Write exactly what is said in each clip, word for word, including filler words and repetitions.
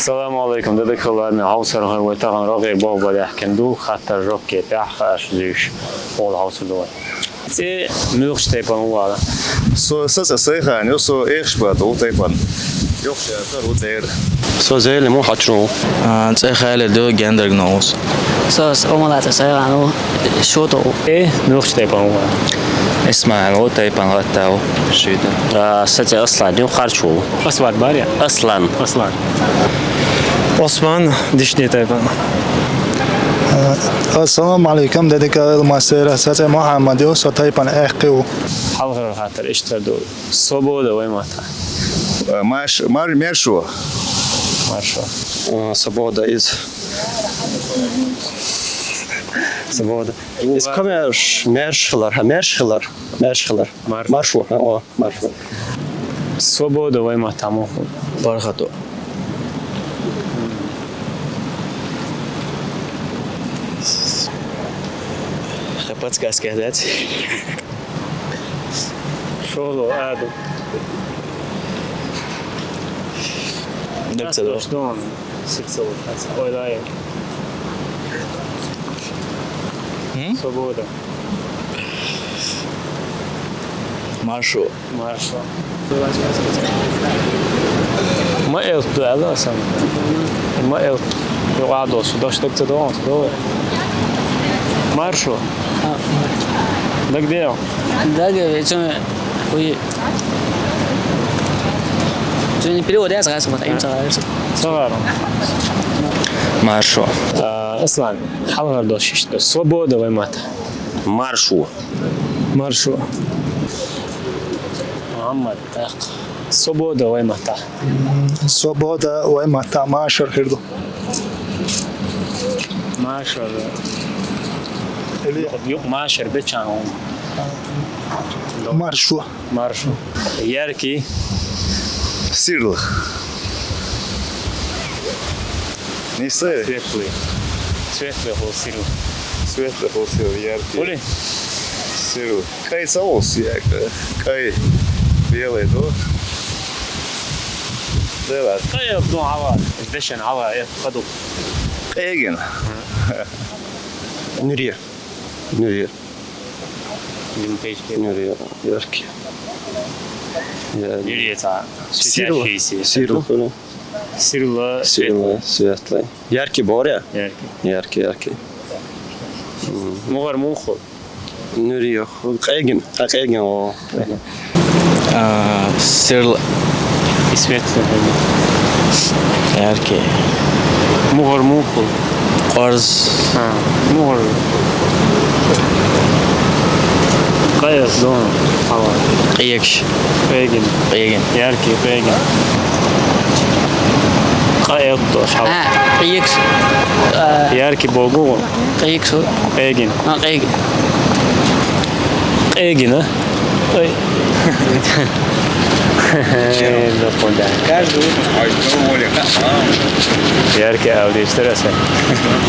Салам алейкум, дадакаларна хьовсар хӀара вай тахан рогӀера боху бадехкина ду, хаттар жоп кепехь хаарш зуьйш, ола хьовсар ду вай. ЦӀе муьлхачу тайпана ву ала? Со, са цӀе Сайхан ю, со Эхашбада ву тайпана. Йокхуш яцара ву цӀера. Со Зелим ву, Хьачун ву. А, цӀе Халид ю, Гендаргна ву со. Со, со Умалаца Сайхан ву, Шута ву. Э, муьлхачу тайпана ву ала? ИсмаӀил ву, тайпана гӀатта ву, Шута. А, са цӀе Аслан ю, Харчу ву. Асвад бара я? Аслан. Аслан. Осман, Дишни тайпана. Ассаламу алейкум, дадакал мастера, са цӀе Мухьаммад ю, со тайпана Аьккхи ву. Хьалхара хаттар иштта ду. Свобода вай матта? Э, маш-, мар-, мершо. Маршо. А, свобода из. Свобода. Из коммерш-, мерш хилар, ха, мерш хилар, мерш хилар. Мар-, маршо, ха, о, маршо. Свобода вай матта муха? ПаргӀато. Ха, подсказка дац? Шоло, аду. Даг ца до. Что он? Сексуал. Ой, да, я. М? Свобода. Маршо. Маршо. Ма элп ду аьлла сан. Ма элп. Юкъа долуш, дош даг ца догӀу, ца догӀу. Маршо. А. Дагадео. Дага, вечун, уй. Чуни перевод я, сагас, вот, им сагас. Сагар. Маршо. А, Аслан, хьалхара дош иштта. Свобода вай матта? Маршо. Маршо. Мухьаммад, так. Свобода вай матта? М, свобода вай матта машар хир ду. Машар. Или юкъ, юкъ машар бечан. Маршо. Маршо. Яркий. Сирла. Не сай. Светлый. Светлый хул сирла. Светлый хул сирла, яркий. Хули? Сирла. Кай соус, я, кай. Белый, да? Белый. Кай, ну, ава. Дешен, ава, э, паду. Эген. Нури. Нури. Нури, яркий. Я- Нури, это сирла. Светящийся. Сирла. Сирла, светлый. Светлый. Яркий бора? Яркий. Яркий, яркий. М. Мугъар муха? Нури, къегин. А, къегин, о. А, сирла. И светлый. Яркий. Мугъар муха? Къорз. А, мугъар. Къайгъа дон хьала. Къегаш. Къегин. Къегин. Яркий, къегин. Къайгъа дон хьала. А, къегаш. А. Яркий богу. Къегаш. Къегин. А, къегин. Къегин, а? Ой. Э, да, да. Каждый выпуск. Яркий аудитория.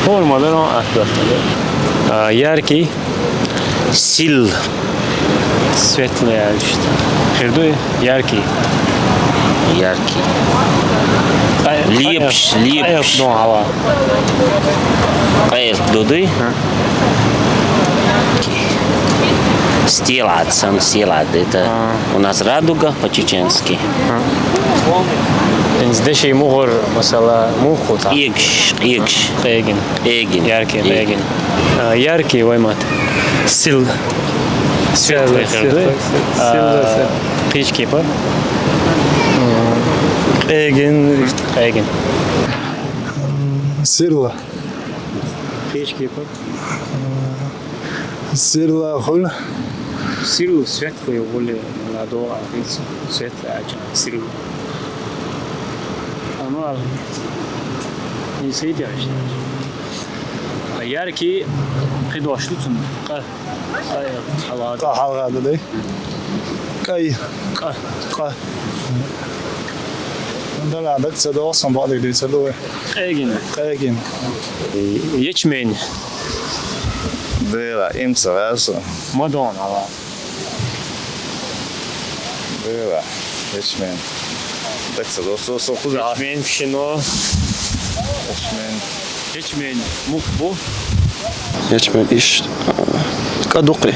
Формадан он атлас. А, яркий. Сил. Светлый, а, что? Хирдуй, яркий. Яркий. Лепш, лепш. Дон хьала. Къайгъа дуй? А. Стелад, сан стелад. Это у нас радуга по-чеченски. А. Инз деши мугъар, масала, муха ца? Эгш, эгш. Эгин. Эгин. Яркий, эгин. А, яркий вай мат. Сил. Светлый, светлый, хирдуй? Светлый, светлый, светлый. Кхечу кепара? Эгин. Эгин. Сирла. Кхечу кепара? Сирла хуьлу. Сирла светлый хуьлу, ладогӀа, светлый аьлча, сирла. А, ну, а, не светящий. А яркий, кхидош ду цунна. Къа. Къа, хьалха. Къа хьалха ду, дай? Къай. Къа. Къа. Дала даг ца догӀу, сан бакъдерг дуьйцур ду вай. Къегин. Къегин. Ячмень. Дела, им ца ваьсу. Мадон хьала. Дела, ячмень. Так, со, со, со, куда? Ячмень, пшено. Ячмень. Ячмень мух бу. Ячмень иш, а, кадукъи.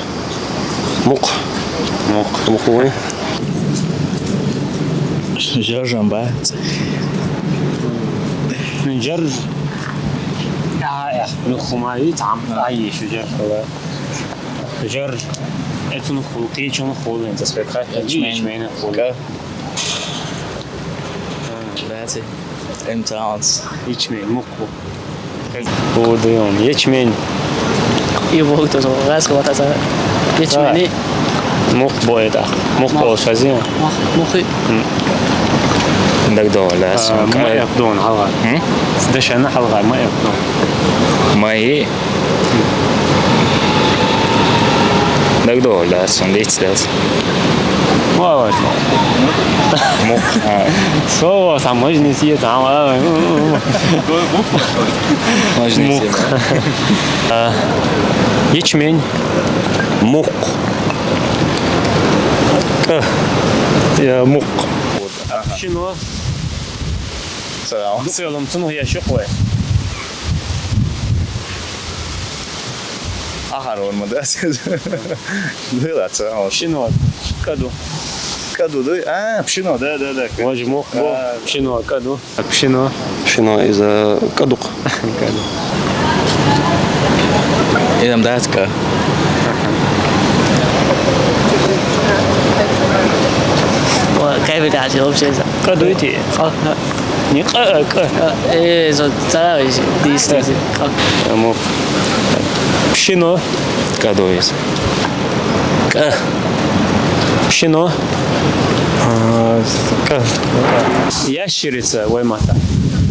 Мух. Мух. Мух бу. Жар жамба. Жар. А, я. Ну, хумари там. А, ещё жар. Жар. Это ну хулки, чё ну хулин, за спекха. Ячмень. Ячмень хулка. That's it. Ячмень, мух бу. Бу дыйон, ячмень. И бу тоже раз хвататься. Ячмень. Мух бу это. Мух бу шази. Мух, мухи. Дагдо, да. Ма эрдон, хьалгъа. М? Дашана хьалгъа, ма эрдон. Ма и. Дагдо, да, сон децлес. Ва, ва. Мух. А. Слово таможни съест, а, а, м, м, м. Можно и мух. А, ячмень. Мух. К. Я, мух. Пшено. Салам. Салам, цунух ящик вай. Ахар ормада. Дыла, салам. Пшено. Каду. Каду, да? А, пшено, да, да, да. Ваджмух, а, пшено, каду. Пшено. Пшено из, э, кадук. Каду. Идем дальше. Кайф, вообще. Каду идти. Не ка, а ка. Э, зо, да, здесь, здесь. Мо. Пшено. Кадоис. К. Пшено. А, к. Ящерица, вай мата.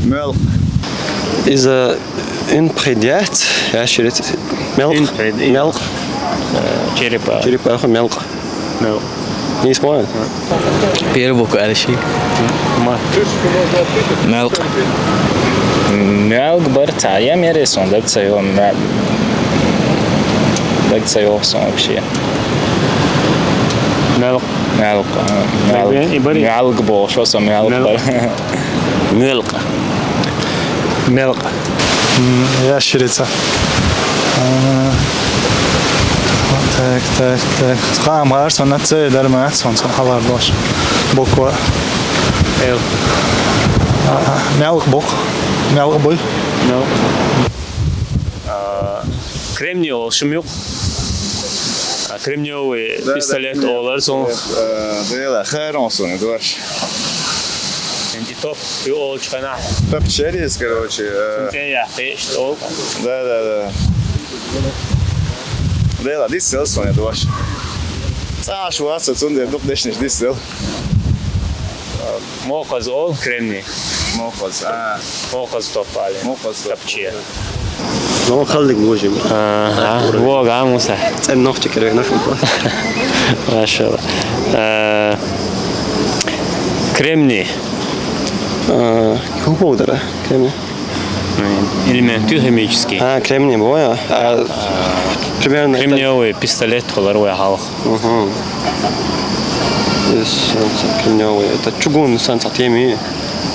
Мёлкъ. Из, э, инпхидят, ящерица. Мёлкъ. Инпхид, и- Мёлкъ. Э, черепа. Черепаха, мёлкъ. Мёлкъ. Не исполнил? Первый буква, Алиши. Ма. Мёлкъ. Мёлкъ бар, та, я мере сон, да, цаё, мё-, да, цаё сон вообще. Мёлкъ. Мёлкъ, а, мёлкъ. Мёлкъ. Мёлкъ бо, шо со мёлкъ бар. Мёлкъ. Мёлкъ. М, ящерица. А, так, так, так. Къамар, сон на ц, дармат, сон, сон хабар дош. Буква. Эл. А, а, мёлкъ букъ. Мёлкъ буй. Мёлкъ. А, кремний олшум юкъ. А, кремниевый пистолет олар сон. Э, дела, хэр он сон, дуаш. Энди топ, ю ол чхана. Топ через, короче, э. Сунтея, пеш, ол. Да, да, да. Дела, дисел сон, дуаш. Цаш васа, цунде, дук дешнеш, дисел. Мокъаз ол, кремний. Мокъаз, а. Мокъаз топали. Мокъаз топ. Тапчия. Ну, халдик можем. Ага, вога, муса. Цен ногти кере, нахуй. Машалла. Э, кремний. Э, купол дара, кремний. Элемент химический. А, кремний, боя. А, примерно. Кремниевый пистолет, олар, вай халх. Мгм. Здесь, э, кремниевый. Это чугун, сан, сатеми.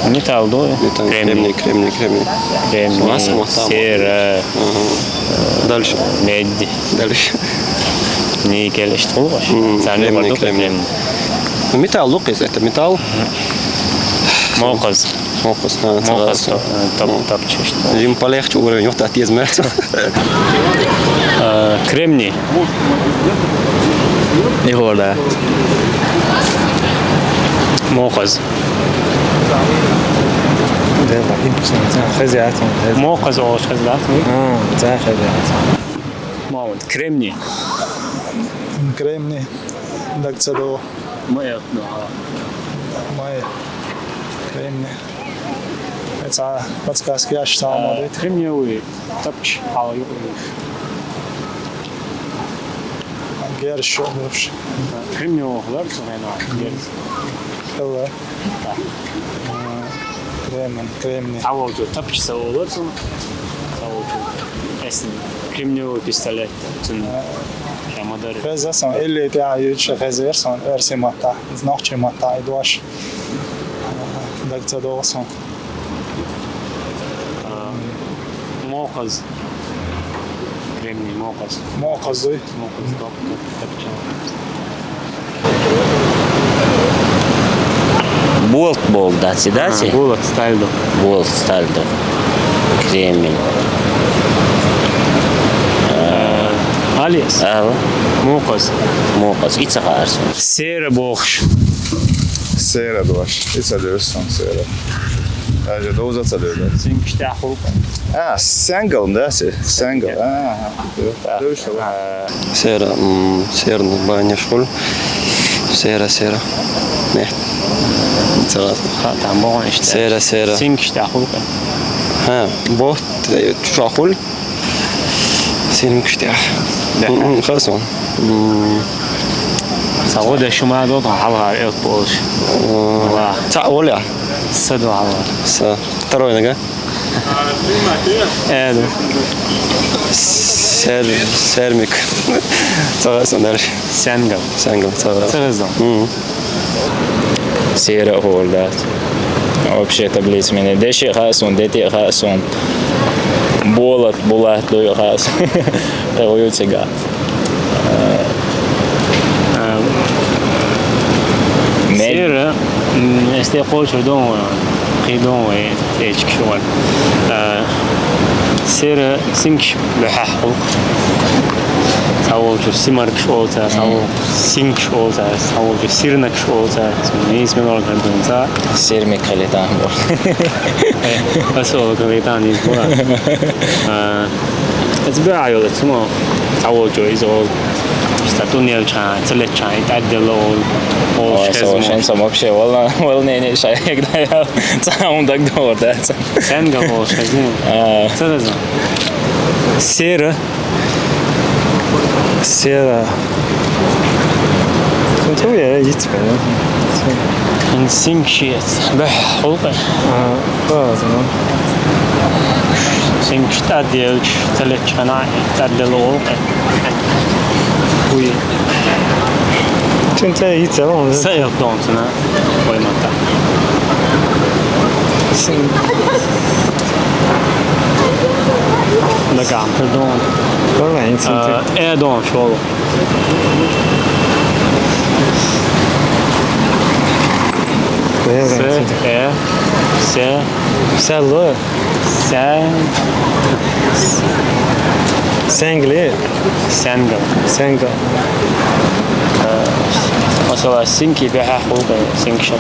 Металл, да? Металл, кремний, кремний, кремний. Кремний, сера. Ага. Дальше. Медь. Дальше. Никель, что ли? М, кремний, кремний. Ну, металл, лукис, это металл. Мокъаз. Мокъаз, а, мокъаз, тап, тапчиш. Им полегче уровень, вот отъезд мертв. Э, кремний. Егор, да. Мокъаз. Мокъаз олш хезят. А, за хезят. Мамонт, кремний. Кремний. Так, це до. Май, ну, а. Май. Кремний. Это подсказка, я считал, а, может быть. Кремниевый тапч, а, ю-, гершо, вообще. Кремниевый, да, наверное, герш. Хелла. Да. Кремний, кремний. А вот тапч, са олар сон. Са вот. Эсни. Кремниевый пистолет. Цун. Ямадар. Хеза сон, или ты, а, юче хезер сон, версия мата, значит мата, и дуаш. Ца догӀу сан. А, мокъаз. Кремний мокъаз. Мокъаз дуй? Мокъаз, да. Болт болу дац, дац? А, болт сталь ду. Болт сталь ду. Кремень. Алис. Ала. Мокъаз. Мокъаз. И ца хаьара суна. Сера бохуш. Сера бохуш. И ца девза суна сера. Даже довза ца девза. Синкаш тӀехь хӀулкъа. А, сенгал, да, се? Сенгал. А, а, а. Сера, м, серна банеш хуьлу. Сера, сера. Не. Ца вац. Ха, там богӀун иштта. Сера, сера. Синкаш тӀехь хӀулкъа. Ха, бохт, э, чу хуьлу. Синкаш тӀехь. Да. М, м, хасан. М. Ца гӀо деш шу ма догӀу, хьалхара элп болуш. М. Ва. Ца оля. Са ду хьалхара. Са. Второй нога. Э, да. Сер-, сермик. Ца хасан дальше. Сенгал. Сенгал, ца хасан. Ца хасан. М. Сера хӀора дац. Вообще таблица мина. Деши хаьа суна, дети хаьа суна. Болат, булат дуй хаьа суна. Тхо ю цига. А, мел- сера, м, эсте кхочур ду, кхин ду, э, эчкаш ван. А, сера, синкаш бехьа хӀулкъ. Цхьа волчу симаркаш олу цара, цхьа волчу синкаш олу цара, цхьа волчу сирнакаш олу цара. Нийса мел олу картон ца. Сирмик хилийтан бу. Э, аса олу картон нийса бу. А, эца беа йолу, эца мо, цхьа волчу иза олу. Ста туннел чхьа, ца леччхьа, и тӀадделла олу. Олу. Ой, шеза со мо. Шен со вообще, вала, вала, не, не, шай, ца, ун даг дор, да, ца. Сенгал олу шеза. А. Ца веза. Сера. Сера. Ну, то я яйца, понятно. Ин синкаш шиэц. Бехь, хӀулкъе. А, ладно. Синкаш тӀадделча, ца леччхьана, тӀадделла хӀулкъе. Уй. Чун ца яйца, он. Са эл тонцуна. Вай ма та. Син. Нагам, пардон. Давай, инцидент. Э, э, дон, шолу. Давай, инцидент. С, э, се. Село. Сен-, Сенгли. Сенгал. Сенгал. Э, масала, синки бехьа хулга синкшен.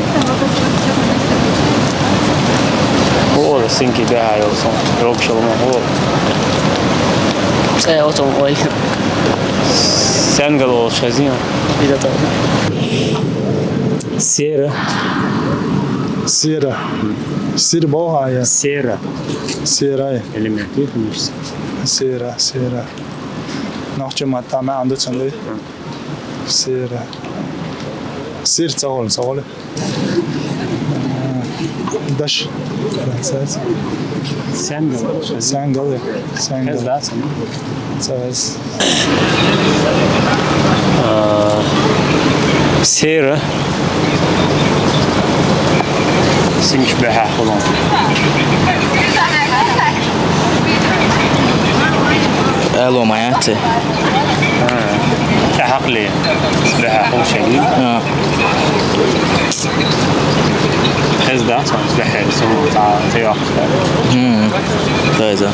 Ху ола синки бехьа йолсон. Рокшал ма ху. Э, отом ой. Сенгал ол шазин. Сера. Сера. Сир бохая. Сера. Сера. Элемент, видишь? Сера, сера. Нохчи матта ма анду цанды. Сера. Сир цагол, цагол. Даш. Сангал. Сангал. Сангал. Кез да, сан? Цавез. А, сера. Симш беха хулон. Алло, маятти. А, хакли. Беха хул шагил. А. Кез да, сан беха суму та тайох. М. Кез да.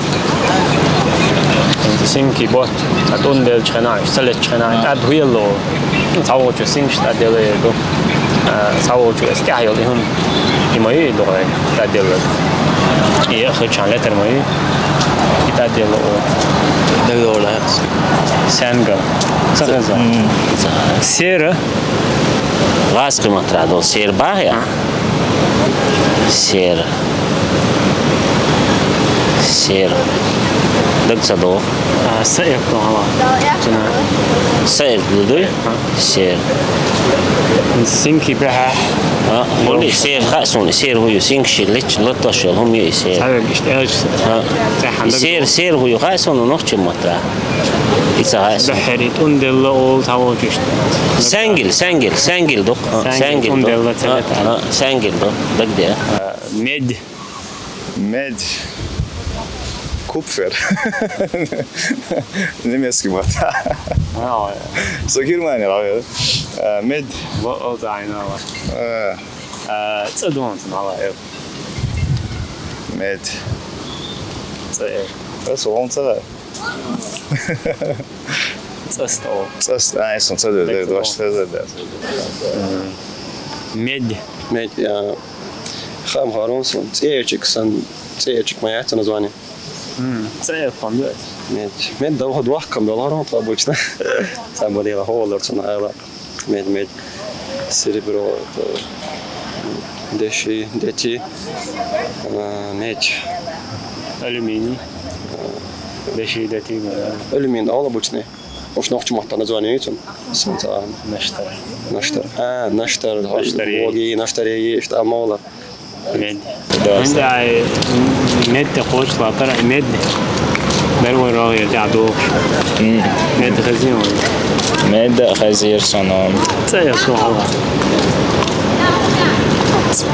Синки бот. Ат ун делчхьана, салетчхьана, ат хуелло. Цавочу синкш та деле ду. Цавочу эс тяхьел и хун. И мои догой та деле. И хачан летер мои. И та деле о. Дагдола. Сенга. Цагаза. Сера. Вас кыматра дол сер бахя. Сер. Сер. Даг ца догӀу. А, са эрту гьала. Цуна. Са эрту дуй? А. Сер. Синки бехьа. А, хӀули сер хаъ суна, сер хӀую, синк ши лич, латташ ял, хӀум ю и сер. Цавер гишт элч. А. Сер, сер хӀую, хаъ суна, нохчи матра. Ица хаъ суна. Бехьери, тун делла ол таво гишт. Сангил, сангил, сангил дох. А, сангил, сангил тун дох. Делла цалет. А, а, сангил дох. Даг де. А, мед. Медь. Купфер. Немецкий мата. А, ой. Со Германия, а, медь. Во, о, да, ай, на, ва. Э. А, цӀа дон, ца, мала, э. Медь. ЦӀа, э. Э, со, он цӀа. ЦӀа сто. ЦӀа сто, ай, сон цӀа, да, да, два, четыре, да. Медь. Медь, а, Хам Харун сон, цӀечик сан, цӀечик моя, это название. М, цӀе фондует. Мед, мед да вот два кам доллар обычно. Сам болела холлер сон айла. Мед, мед. Серебро, это, деши, дети, а, медь. Алюминий. Деши, дети, да. Алюмин, а, обычный. Уж нохчи мата название ицун. Сенца. Наштар. Наштар. А, наштар. Наштар. Воги, наштар, есть, а, мало. Мед. Да. Мед, ай, мед те хоч латар, мед. Дер вой рог я, дя, ду. М. Мед хазин вой. Мед хазир соном. Ца я со гьала. Ца.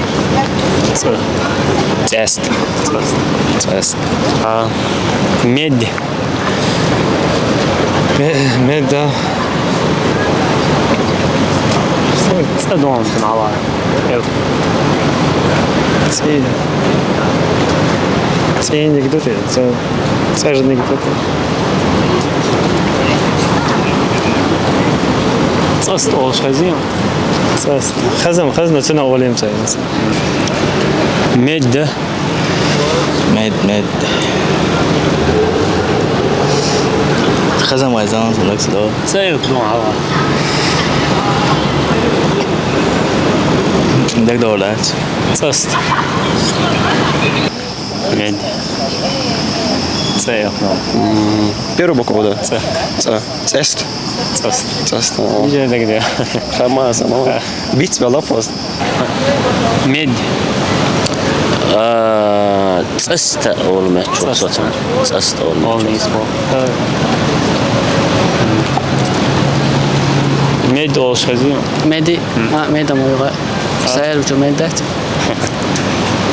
Цест. Цест. Цест. А, мед. Ме-, меда. ЦӀа дон сон гьала. Эл. ЦӀи. ЦӀи анекдот, э, цӀа, цӀа же анекдот. ЦӀаст олш хазин. ЦӀаст. Хазам, хазна цуна олим цӀа. Медда. Мед, мед. Хазам вай заман сон лекс до. Цайл план гьава. Даг дордац. ЦӀаст. Мед. Цайл план. М, первую букву, да? Ц. Ц. ЦӀест. ЦӀаст. ЦӀаст, о. Иже даг де. Хамас, ну. А. Биц вела пост. Мед. А, цӀаста олмечо. ЦӀаста. ЦӀаста олмечо. Олмечо. Мед олш хазин. Меди. М. А, меда мойга. А. Сайр учу меддат.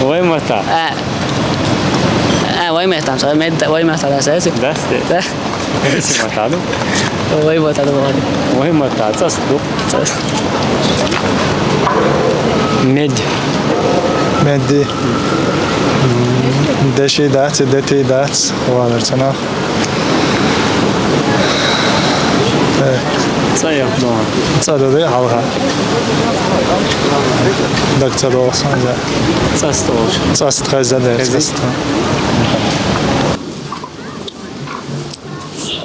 Вай мата. А. А, вай метам, са мед, вай мата да саси. Да, сте. Да. Ой, матаду. Ой, матаду, матаду. Ой, матаца, стук. Мед. Меди. Деши дац, дети дац, ванер цана. Э. Цая, дома. Цада де, халха. Так цада олсан, да. Цаст олш. Цаст хаза де, цаст.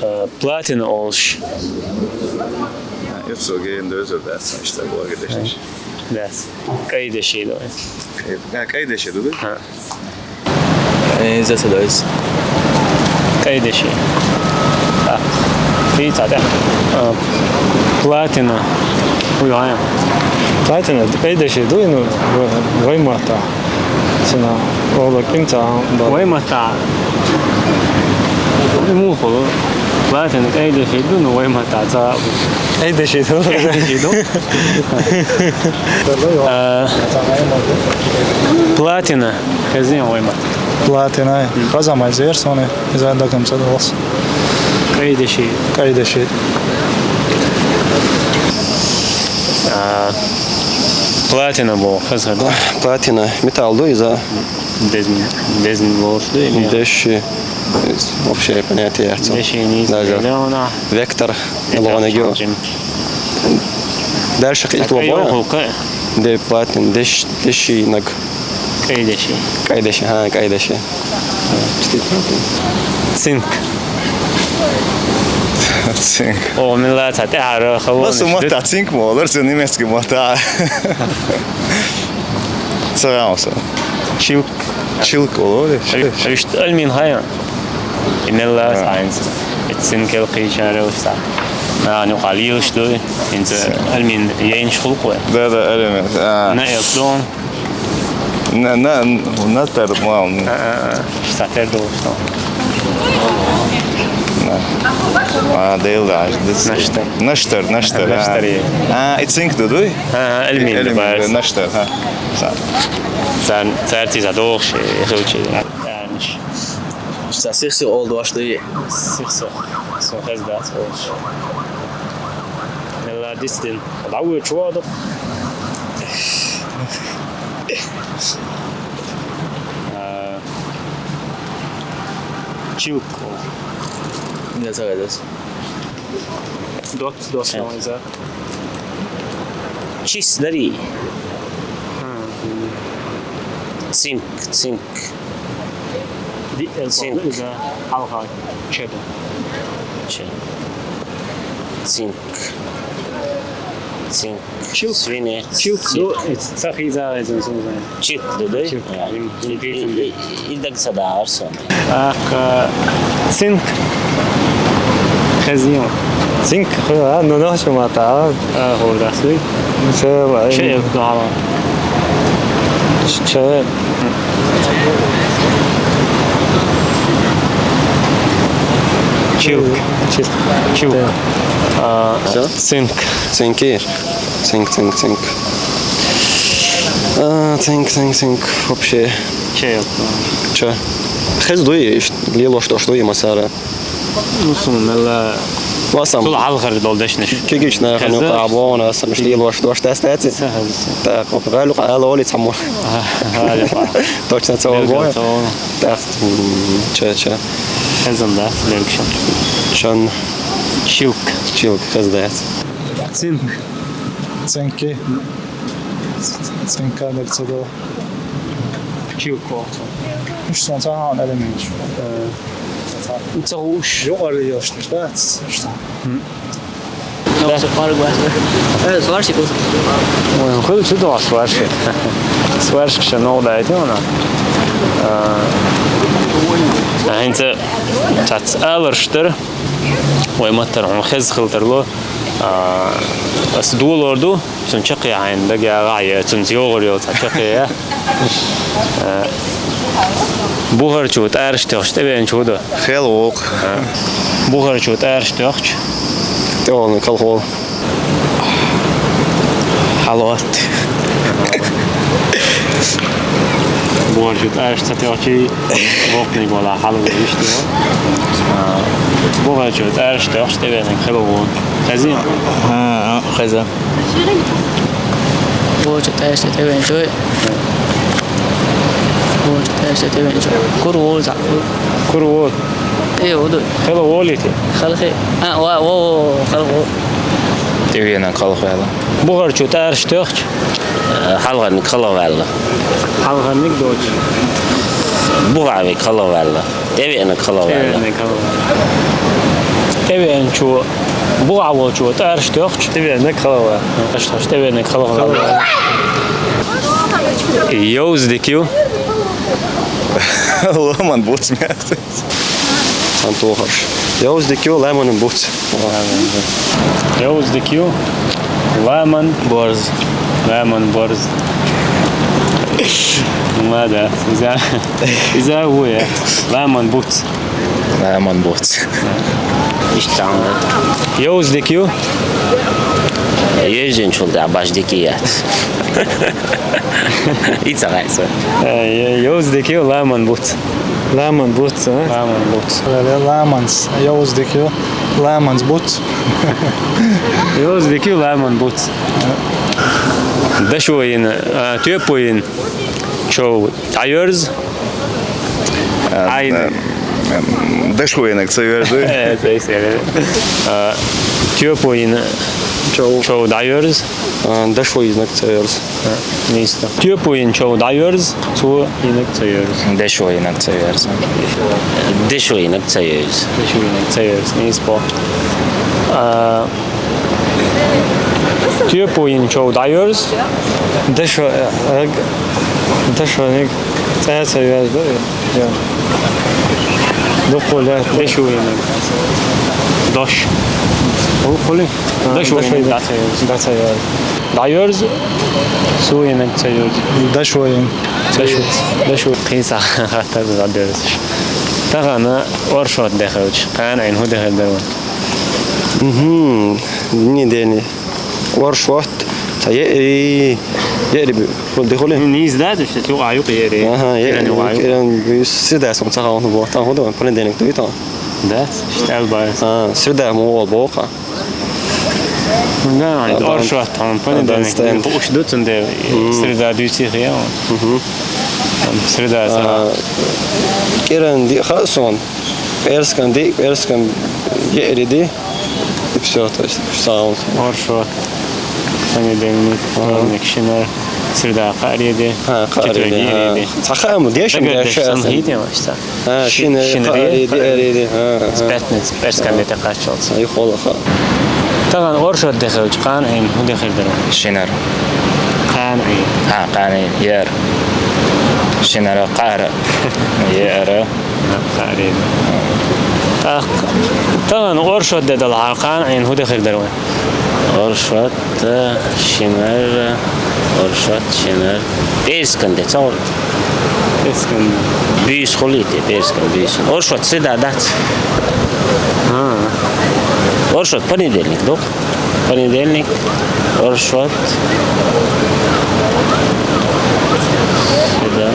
Э, платина олш. Юцу гейн дозер дас, ишта, гештеш. Дас. КӀайдеши дой. Э, кӀайдеши дой? Ха. Э, за садойс. КӀайдеши. А. Фица, да. А, платина. Уйгая. Платина, кӀайдеши дой, ну, ваймата. Цена, оло кимца, да. Ваймата. Муху. Платина, кӀайдеши дой, ну, ваймата, ца. КӀайдеши дой. КӀайдеши дой. А, платина. Хазин ваймат. Платина. Хаза май зер соне. Иза дакам цадалс. КӀайдеши. КӀайдеши. А, платина бо, хаза да. Платина. Металл ду иза. Дезм, дезм лош ду, или? Деши. Общее понятие, яхцо. Деши не. Даже. Вектор. Логана гео. Дальше кайт лобоя. Де платин, деш, деши наг. КӀайдеши. КӀайдеши, ха, кӀайдеши. Цинк. Цинк. О, милла, та, та, ара, хава. Нас мата цинк мо, лар, немецкий мата. Сарамса. Чилк. Чилк, о, де. Аль-, аль-, аль-мин хая. И мелла А. Сайнс. Эцсин кел кийчарел са. А, ну, халил, что ли? Инца Альмин, я инш хулкве. Да, да, Альмин. А. На, я дом. На, на, на тар, мам. А, а, а. Штатер дол, что? На. А, дейл, да. Наштар. Наштар, наштар, а. Наштар, е. А, и цинк, да, дуй? А, а, Альмин, Альмин, да, да, наштар, а. Са. Цар, цар ти задолши, хилчи. Янш. Са сихси олд вашты. Сихси. Со хез да, со. Мелла дистин. Лавы чуадо. А, чилк. Не цагадас. Дот, дот, Чилк. Самайза. Чис дари. А. Цинк, цинк. Ди-, э, Цинк. Иза халха чеда. Че. Цинк. Цинк. Чилк. Свинец. Чилк. Цинк. Ду, э, цахи иза, иза, иза, иза. Чилк, да, да? Чилк. Я. Им, И, им и, и, и так сада арсон. Ах, э, цинк. Хезион. Цинк, а, ну, ну, чё, мата, а? А, хо, да, сви. Чё, а, Че, да, ладно. Ч-, че. Чилк. Чилк. Чилк. Да. А, Всё? Цинк. Цинки. Цинк, цинк, цинк. А, цинк, цинк, цинк. Вообще. Че, да. Че? Хез дуй, иш-, лило што, што има сара. Ну, сум, мелла. Васам. Сул халхар дол дешнеш. Кигич на хану Хезда. Кабона, сам шли лош, лош тестаци. Сахал, сахал. Так, оп, галу, галу, оли цаму. А, галу. Точно цо Галу, бой. Цо. Так, м, че, че. Хезам да, лергшам. Чан. Чилк. Чилк, хездац. Цинк. Цинки. Цинка, мерцедо. Чилко. Уж сан цахан элемент. Э, Цахан. Цахан уж. Жо али ёшни, да, ц-, что? М. Да. Сварщик. Э, сварщик. Ой, ну, хоть сюда сварщик. Сварщик ще нол дайте она. А, а, инца, тац алар штыр. Ой, маттар, он хез хылтырло. А, ас дулорду. Цун чакъя айн, даг я гъая, цун зёгъур ёл, ца чакъя я. Э, бугъар чу тӏарш тёхч, тӏебен чу да. Хел вок. Э, бугъар чу тӏарш тёхч. Тӏевалны калхол. Халот. Бугъар чу тӏарш ца тёхчи, вокни гола халот ишти. Э, бугъар чу тӏарш тёхч, тӏебен хел вок. Хазин. А, а, хаза. Боча тайса тевен чой. Боча тайса тевен чой. Кур вол за. Кур вол. Э, оду. Хела волите. Халхе. А, ва, во, во, хал во. Тевена халхвала. Бугъар чу тӏарш тёхч. Э, халгъарник халгъвала. Халгъарник доч. Бугъави халгъвала. Тевена халгъвала. Тевена халгъвала. Тевен чу. Бугъа вол чу тӏарш тёхч. Тевена халгъвала. Тӏарш тёхч, тевена халгъвала. Ёвз дикив. Ломан буц мясо. Антохаш. Ёвз дикив, лемон буц. Ёвз дикив, лемон. Борз. Лемон борз. Ладно, иза, иза уя. Лемон буц. Лемон буц. Иштан. Ёвз дикив. Ежен чулда баш дикият. Ица гайса. Э, ёвз дикив, лемон буц. Лемон буц, а? Лемон буц. Ле-, лемонс, ёвз дикив, лемонс буц. Ёвз дикив, лемон буц. Дашоин, а, тёпоин. Чо, айёрз? А, айна. Э, дашоинак цаёрз. Э, цаёрз. А, тёпоин. Чо. Чо, айёрз? А, дашоинак цаёрз. А, нисто. Тёпоин чо дайёрз, цо инак цаёрз. Дашоинак цаёрз. Дашоинак цаёрз. Дашоинак цаёрз. Ниспо. А, тёпоин чо дайёрз. Дашо, э, дашоинак цаёрз, да? Я. Дуккхо лаьтта. Дешуйинаг. Дош. Дуккхо ли? А, дешуйинаг дешуйинаг. Дац ца йоьрзу. Дац ца йоьрзу. ДӀайоьрзу. Суйинаг ца йоьрзу. Дешуйинаг. Дешуй. Дешуй. Кхин цхьа хаттар дӀадоьрзуш. Тахан оршот де хилча, кхана Ӏийна хӀун де хир дара вай? Мгм. Понедельник. Оршот. Цхьа еъри. Еъри бу-, хул де хуле. Нийса дац, иштта юкъа юкъа еъри. Аха, еъри. Киран юкъа юкъа. Киран бу-, среда сон цхьа хаван бу, тан худа, понедельник дуй тан. Дац, иштта албай. А, среда му ол боха. Да, а, оршот тан, понедельник. Дан стенд. Уш ду цунде, мм, среда дуйци хия. Мгм. Среда. А, са. Киран ди ха сон. ПӀерскан ди, пӀерскан еъри ди. И всё, то есть, всё. Оршот. Понедельник, ага, вторник, шинар, среда, кхаарийди, а, кхаарийди, четверг, а, еъриди. Цхьа хааму, дешам, дагар деш дешам. Сан хитим ашта. А, ши-, шинар, шинар, кхаарийди, еъри, еъриди, а, а. Пятница, пӀерскан, а, де тӀакхаччалца. Ай, холоха. Тахан оршот де хилча, кхана Ӏийна хӀун де хир дара вай? Шинар. Кхана Ӏийна. А, кхана Ӏийна, еър. Шинар, кхаара. Еър. Кхаарийди. ТӀаккха тахан оршот де далахьара, кхана Ӏийна хӀун де хир дара вай? Оршот, шинар, оршот, шинар. ПӀерскан де, ца хул? ПӀерскан. Буьйса хулий те, пӀерскан буьйса. Оршот среда дац. А. Оршот понедельник ду. Понедельник, оршот. Среда.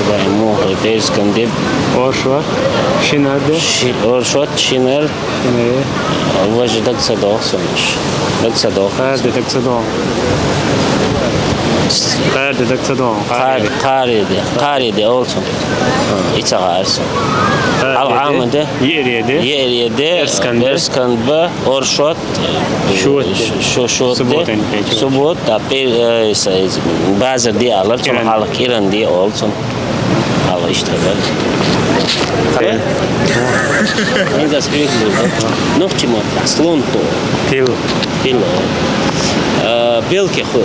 Давай, мухы, пӀерскан де. Оршот. Шинар де. Ши-, оршот, шинар. Э. Вай же дагца дохсунаш. Дагца дох. Кхаарийди дагца дох. Кхаарийди дагца дох. Кхаара-, кхаарийди. Кхаарийди олцун. Ица гӀарса. Ал Ӏамаде. Еъриде. Еъриде. ПӀерскан де. ПӀерскан ба, оршот. Шот де. Ш-, шо-, шот де. Суббота, печать. Суббота, пе-, э, с-, э, базар де алар, цун, киран. Хьалха киран де олцун. Ала иштта да. Пил. Мин дас пил. Нохчи мотт, слон то. Пил. Пил. Э, белки ху.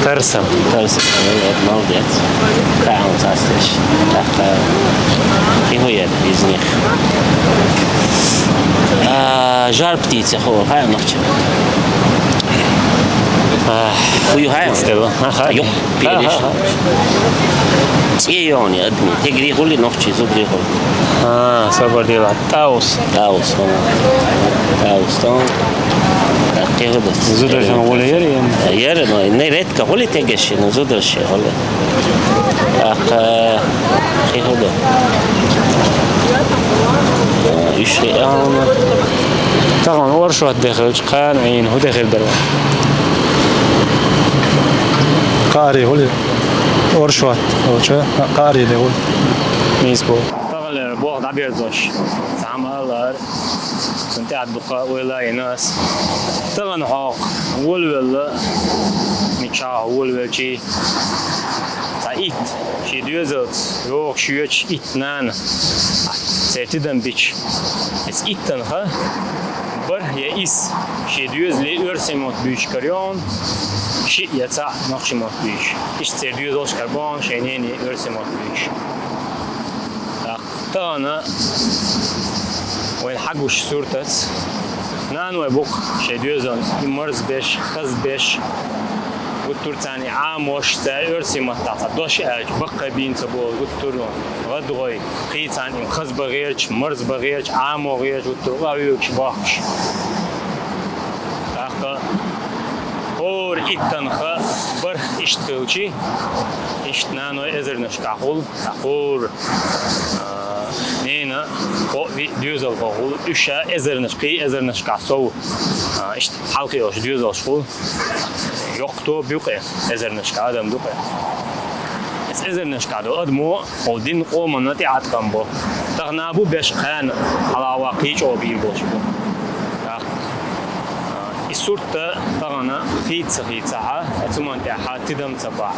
Тарсан. Тарсан. Вот, молодец. Хай он састеш. Так, э, и хуя из них. А, жар птица ху, хай он нохчи. А, хую хай он. Стелла. Аха. Юк, переш. Аха, аха. ЦӀе йоне адми. Тегри хули нохчи, зубри хули. А, сабар дила. Таус. Таус, ага. Таус, тон. Так, тегри да. Зударшан хули яри? Яри, но не редко хули тегеши, но зударши хули. Так, э, тегри да. Э, иши, а, ну. Тахан оршот де хилча, кхана Ӏийна хӀун де хир дара вай? Кхаарий хули? Оршот, олча, кхаарий де хули? Нийса бу. Тахан лер бох дӀаберзош. Цхьа хӀама алар. Цунна тӀехьа дукха ойла йина аз. Тахан хьох волавелла, мичахьа волавелчий, цхьа итт, ший доьзалца йогӀуш йоьдуш итт нана, церан тидам бича. Эс иттанха бархӀ я исс ший доьзале оьрсийн мотт буьйцуш кара йоагӀа, шиъ я цхьаъ нохчи мотт буьйцуш. Иштта церан доьзалш кара боагӀа шоай нене оьрсийн мотт буьйцуш. ТӀаккха Тахан вайна хьагуш суртаца, наной бу-кх шоай доьзална и марзбеш, хазбеш, гуттар а царна и Ӏамош, цар оьрсийн маттахь цхьа дош аьлча, баккхий бийна ца болу, гуттар а гӀадгӀой, кхин царна и хазбан гӀерташ, марзбан гӀерташ, Ӏамо гӀерташ, гуттар а къахьоьгуш бохкуш. ТӀаккха хӀора иттанха бархӀ иштта хилчий, иштта наной эзарнашкахь хуьлу, ткъа хӀора, а, ненан кхоъ-виъ доьзалхо хуьлу, уьш а эзарнаш, кхин эзарнашкахь сов, а, иштта хьалакхиош доьзалш хуьлу. Йоккха тоба ю-кх и, эзарнашкахь адам ду-кх и. Эс эзарнашкахь долу адамо хьо дина къоманна тӀеӀаткъам бо. Тахана бу беш кхана хьалаваккхий чӀогӀа бийр болуш бу. ТӀаккха, а, и сурт тахана хийца ца хийцахьа, цу ман тӀехь тидам ца бахь,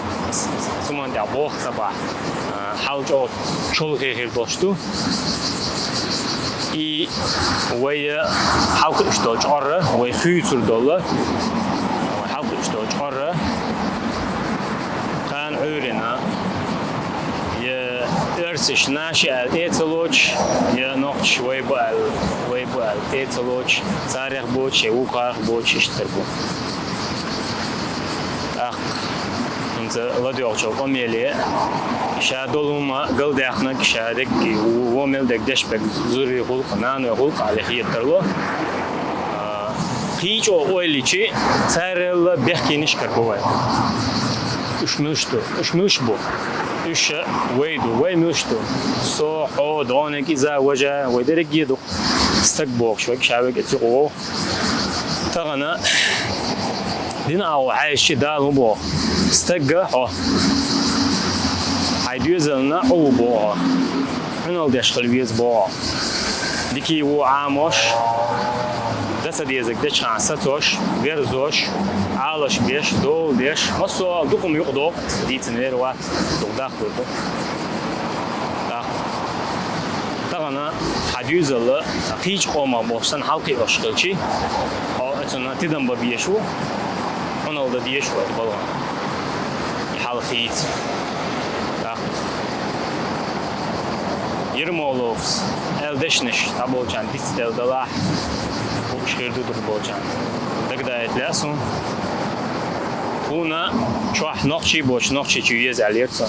цу ман тӀехь бох ца бахь, а, хьал чӀогӀа чолхе хир долуш ду. И вай хьалакхуьуш долчу чкъорра, вай хуьйцур долу, вай хьалакхуьуш долчу чкъорра, кхана Ӏуьйрина, Эрсаш наша аьлла тӀе а ца лоцуш, я нохчаш вай ба аьлла, вай ба аьлла тӀе а ца лоцуш, царех боцуш, я вукхарах боцуш, иштта хир бу. ТӀаккха хӀинца ладоьгӀучу къамеле ша долу хӀума галдаьхнарг, ша дерриге вон мел дерг деш берг зурий гӀуллакх, наной гӀуллакх аьлла хета тарло. А, кхин чӀогӀа ойла йичи, царал бехкенаш карабо вай. Уьш муьлш ду? Уьш муьлш бу? Уьш вай ду, вай муьлш ду? Со, хьо, догӀаниг, иза, важа, вай дерриге ду. Стаг бохуш верг, ша верг а цу юкъа вогӀу. Тахана дина агӀо хьаьжча, Дала хӀун боху? Стаг а хьо. Хьайн доьзална хьо ву боху хьо. Хьуьнал деш хила веза боху хьо. Дика а ву Ӏамош, дан ца дезарг дечхьана сацош, верзош, Ӏалаш беш, дола деш, массо а дукха хӀума юкъадоккху, дийцина вер вац, дукха дахкалур ду. ТӀаккха тахана хьан доьзал а кхечу къомах болуш санна хьалакхиош хилчи, хьо оцунна тидам бан безаш ву, хьуьнал дан дезаш ву оцу балхана. И хьал хийца. ТӀаккха Ермоловс аьлла дешнаш цхьаболчарна дицделла далахь, хууш хир ду дукхахболчарна. Дагадаийта лаьа суна. Тхуна чохь нохчий боцуш Нохчийчу веза аьллера цо.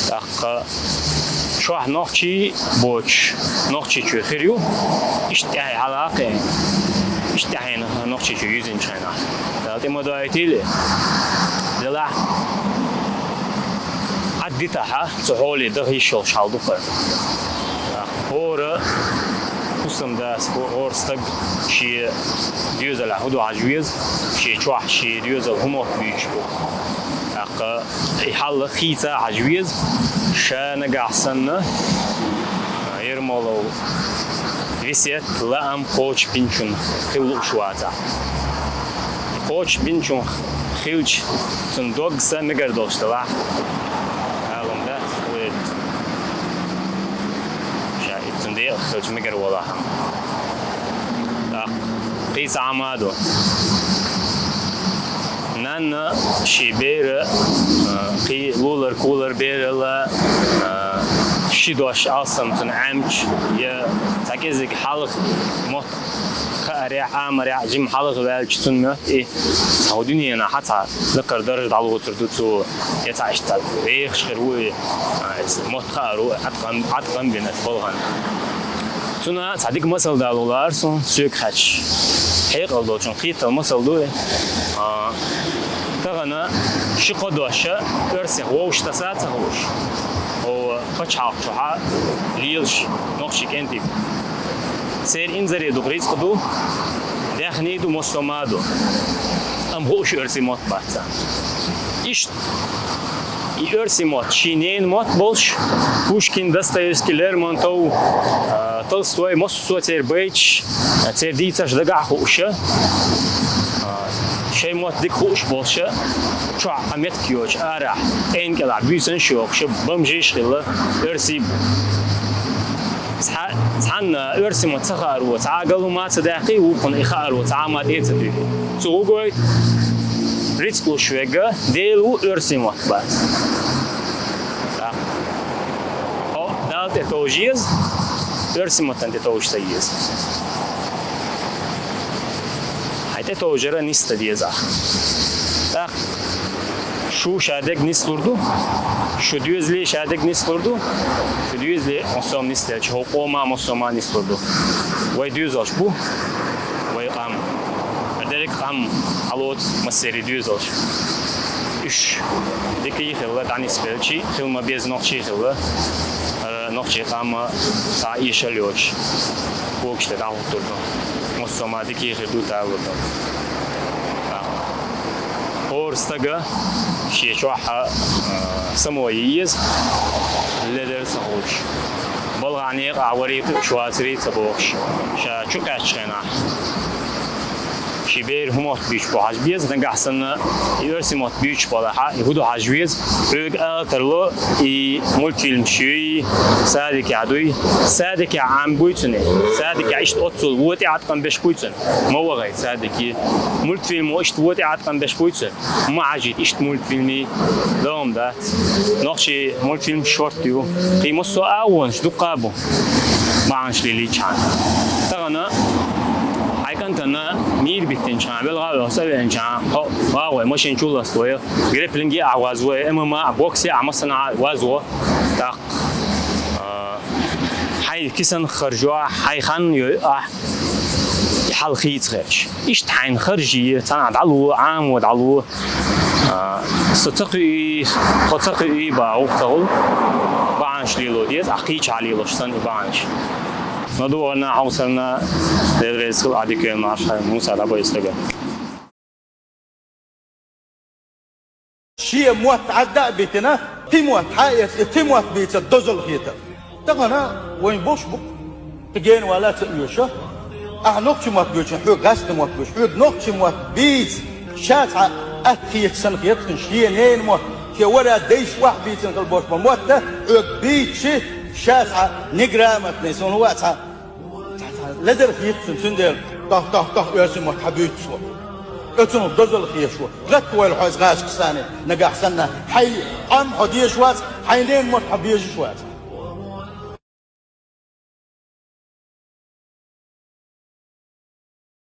ТӀаккха чохь нохчий боцуш Нохчийчоь хир ю, иштта тӀаьхье хьалакхе, иштта тӀаьхьенах Нохчийчоь юьзинчу хенахь. Дала тӀе ма доуьйтийла. Делахь, Ӏад дитахьа, цу хьоле даха йиш йолуш хьал ду-кх. ХӀора хӀусамдас, хӀора стаг шен доьзалехь хӀун ду хьажа веза, шен чохь, шен доьзал хӀун мотт буьйцуш бу. ТӀаккха и хьал хийца хьажа веза, ша нагахь санна, Ермолов Весет лаам кхочушбинчун хила лууш вацахь. Кхочушбинчун хилча, цуьнан дог са мегар долуш делахь, алам дац, вай ша и цуьнан декъах хилча мегар волахь. ТӀаккха кхин цхьа хӀума ду. Нанна шен бер а, кхин лулар-кулар берал а, ши дош алсам цунна Ӏемча, я цхьа кӀезиг хьалха мотт хаарехь, амарехь, жима хьалха ваьлча цунна моьтту и, цхьа хӀу дуьненахь цхьа лакхара даржа дӀалоцур ду цо, я цхьа иштта вехаш хир ву и, а, иза мотт хаар ву, Ӏаткъам, Ӏаткъам бина балхана. Цунна цхьа дика масал дала лаара суна, соьга хаьттича. Хьекъал долчун кхетал масал ду и. А, тахана ши-кхо дош оьрсех вовшах таса а ца хууш, хӀо пачхьалкх чохьа лелаш нохчий кӀентий. Церан инзаре дукха рицкъ ду, даьхний ду, массо а ма ду. Амма хууш оьрсийн мотт бац царна. Иштта и оьрсийн мотт шен ненан мотт болуш, Пушкин, Достоевский, Лермонтов, а, Толстой, массо а церан байташ, а, церан дийцарш дагахь а хууш, а, шайн мотт дика хууш болуш, чохь а меттиг йоцуш, арахь, къена кӀелахь буьйсанаш а йохуш, бомжаш а хилла, оьрсий бу. Цхьа-, цхьанна оьрсийн мотт ца хааро, цхьа а галума ца даьккхий, вукхунна и хааро, цхьа а ма тӀе а ца дуьйхи. Цо хӀун гойту? Рицкъ луш верг Дела ву, оьрсийн мотт бац. ТӀаккха хьо Далла тӀе товжа еза, оьрсийн маттана тӀе товжа ца еза. Хьайн тӀе товжара нисдан деза ахь. ТӀаккха шу ша дерг нислур ду, шу доьзале ша дерг нислур ду, шу доьзале массо а нисделча, хӀокху къома массо а нислур ду. Вай доьзалш бу, вай къам. Дерриг къам хьалоцу массерийн доьзалш. Уьш дика а хилла, дӀанисбелчий, хила ма беза нохчий хилла, хӀара нохчийн къам цхьа эшал йоцуш, когаш тӀе дӀахӀуттур ду. Массо а ма дика а хир ду, талур ду. ХӀора стага шен чохь а, а, само е еза, ледара ца хууш. Балхахь некъахь варий кхуьуш вацарий ца бохуш, ша чу кхаьччу хенахь. Ши бер хӀун мотт буьйцуш бу хьажа беза, нагахь санна и оьрсийн мотт буьйцуш балахь, и хӀун ду хьажа веза, хьоьга ала тарло, и мультфильмаш юй, садикехь дуй, садикехь Ӏам буй цунна, садикехь иштта оццул вон тӀеӀаткъам беш буй цунна, ма вахайта садике, мультфильмо иштта вон тӀеӀаткъам беш буй цунна, ма хьажийта иштта мультфильмий, догӀма дац. Нохчийн мультфильмаш шортта ю. Кхин массо а агӀонаш дуккха а бу. Бахьанашца лелийчхьана. Тахана хьайн кӀантана мийра биттинчхьана, велха а велха, цӀа веанчхьана, хьо вагӀой, машен чу ласлой, грэпплинге а вазвой, М М А, боксе а, массанхьа а вазво. ТӀаккха, а, хьайн кисанах харжо ахь, хьайн хан йой ахь, и хьал хийца хеташ. Иштта хьайна харжий, цхьанхьа дӀало, Ӏамо дӀало. А, со ца кхуьуьйтуш, тхо ца кхуьуьйтуш бохуш ца хуьлу, бахьанаш лело деза, ахь кхечахьа лелош санна и бахьанаш. Ма догӀарна, хьовсарна, Дела реза хила, Ӏадика вен марша, Муса дӀабайо стага. Шен мотт Ӏадда а битина, кхин мотт хьаэца, и кхин мотт бийца дозалла хетар. Тахана вайн болуш бу-кх, кхин гена вала а ца оьшу. Ахьа нохчийн мотт буьйцу, хьоьга гӀаьстина мотт буьйцу, хьоьга нохчийн мотт бийца, ша цхьа атта хеташ санна хета хьуна, шен ненан мотт, шен вара дайша охьабийцина хила болуш болу мотт а хьоьга бийцча, ша цхьа неграмотный, суна вац хьан. Цхьа-цхьа ледара хетта цунна, цундела тох-тох-тох оьрсийн мотт хьан буьйцу со. Оцунах дозалла хеташ ву. Гатта войла хьо иза гӀазкхашца, нагахь санна хьайн Ӏам хьо дезаш вац, хьайн ненан мотт хьо безаш вац.